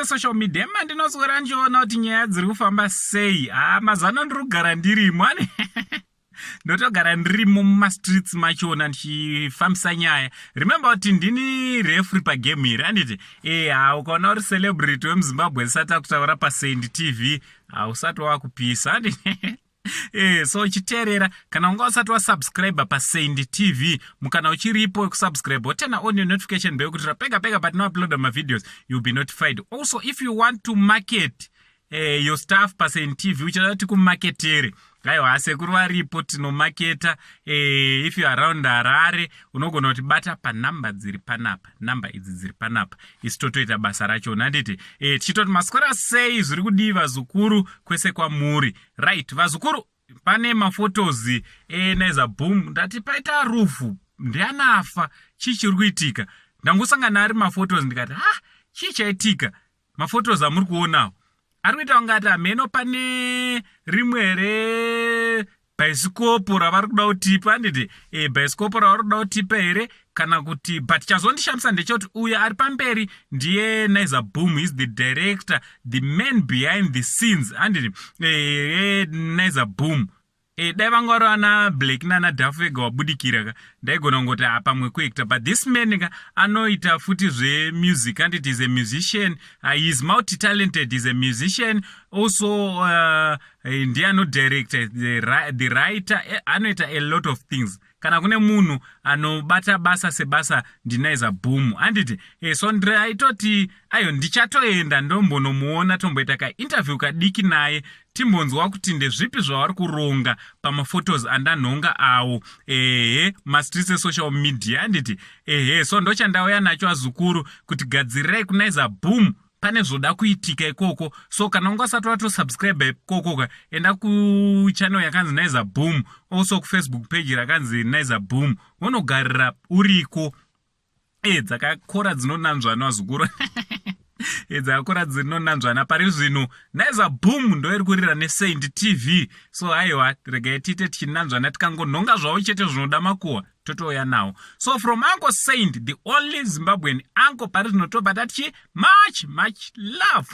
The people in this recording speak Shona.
esocial media mandinoswera ndichiona kuti nyaya dziri kufamba sei. Ha, mazano ndiri kugara ndirimo ane ndotogara ndirimo mumastreets machona ndichifambisa nyaya. Remember kuti ndini refri pagame iri, anditi? E, ha, ukaona uri celebrity wemuZimbabwe zisati akutaura paSaint TV, hausati wakupisa, anditi? So chiteerera, kana unga usati wasubscribe paSaint TV, mukana uchiripo wekusubscribe, woturn on your notification bell kuitira pega pega patinouploada mavideos, you'll be notified. Also, if you want to market your stuff paSaint TV, uchada kuti kumaketere, aiwa, sekuru varipo, tinomaketa. If you around Harare, unogona kuti bata panhamba dziri panapa, namba idzi dziri panapa, isi totoita basa rachona, handiti? Tichitoti maswera sei, zviri kudii vazukuru kwese kwamuri? Right, vazukuru, pane maphotos eNaiza Boom. Ndati paita rufu, ndianafa, chii chiri kuitika? Ndangosangana ari maphotos, ndikati, "Ha, chii chaitika?" Maphotos amuri kuonawo ari kuita kunge ati hameno pane rimwe rebhaisikopo ravari kuda kutipa, handiti? Bhaisikopo ravari kuda kutipa here kana kuti? But chazondishamisa ndechekuti uyo ari pamberi ndiye Naiza Boom, is the director, the man behind the scenes, handiti? Naiza Boom. Dai vanga vari vana Black nana Dhafu vega wabudikira ka, ndaigona kungoti pamwe kuacta, but this man ka anoita futi zvemusic, handiti? Is a musician. He is multi talented, is a musician also. Ndiye anodirecta, the writer. Anoita a lot of things. Kana kune munhu anobata basa sebasa, ndiNaiza Boom, handiti? So ndaitoti ayo ndichatoenda ndombonomuona, tomboita kainterview kadiki naye, timbonzwa kuti ndezvipi zvavari kuronga pamaphotos andanhonga awo, ehe, mastreets esocial media, handiti? Ehe, so ndochandauya nacho, azukuru, kuti gadzirirai kuNaiza Boom, pane zvoda kuitika ikoko. So kana unga usati watosubscribe ikoko ka, enda kuchannel yakanzi Naiza Boom, also kuFacebook page rakanzi Naiza Boom, unogarira uriko. Dzakakora dzinonanzvana, vazukuru. Dzakakora dzinonanzvana. Pari zvino Naiza Boom ndo iri kurira neSaint TV. So aiwa, regai tiite tichinanzvana, tikangonhonga zvavo chete zvinoda makuhwa, totouya nawo. So from Uncle Saint, the only Zimbabwean uncle, pari zvino tobva tatichi much much love.